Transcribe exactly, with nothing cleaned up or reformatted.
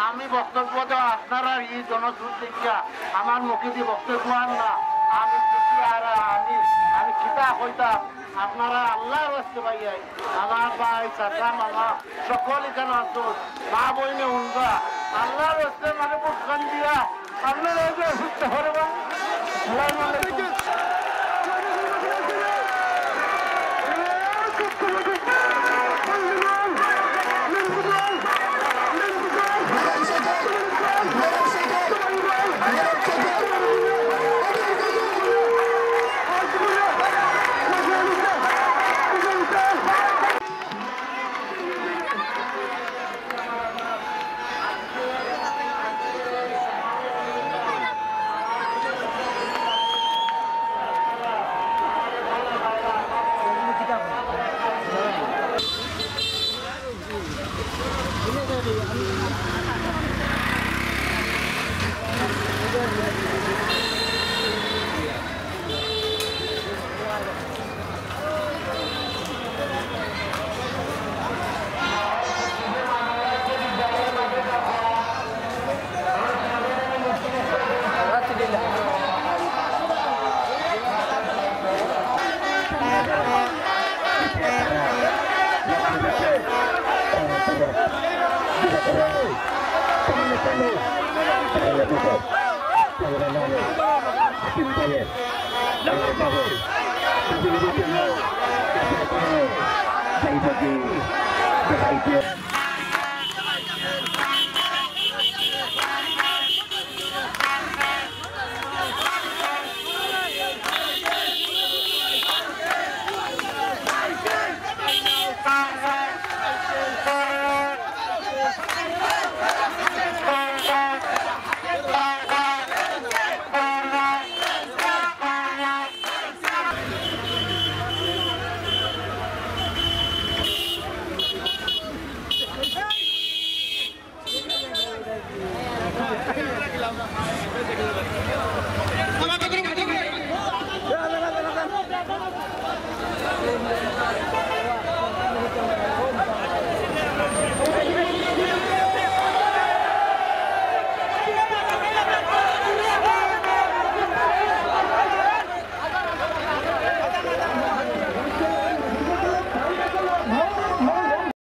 আমি বক্তব্য দেওয়া, আপনারা এই জনস্রোত দেখিয়া আমার মুখেদি বক্তব্য আর না। আমি খুশি আর আমি, আমি কিতা কইতাম, আপনারা আল্লাহর ওয়াস্তে ভাইয়াই, আমার ভাই, চাচা, মামা, সকল এখানে আছইন, মা বইনে উনবা, আল্লাহর ওয়াস্তে মানে মুখখান দিয়া আপনারা এই যে অসুস্থ করবা, আল্লাহর নামে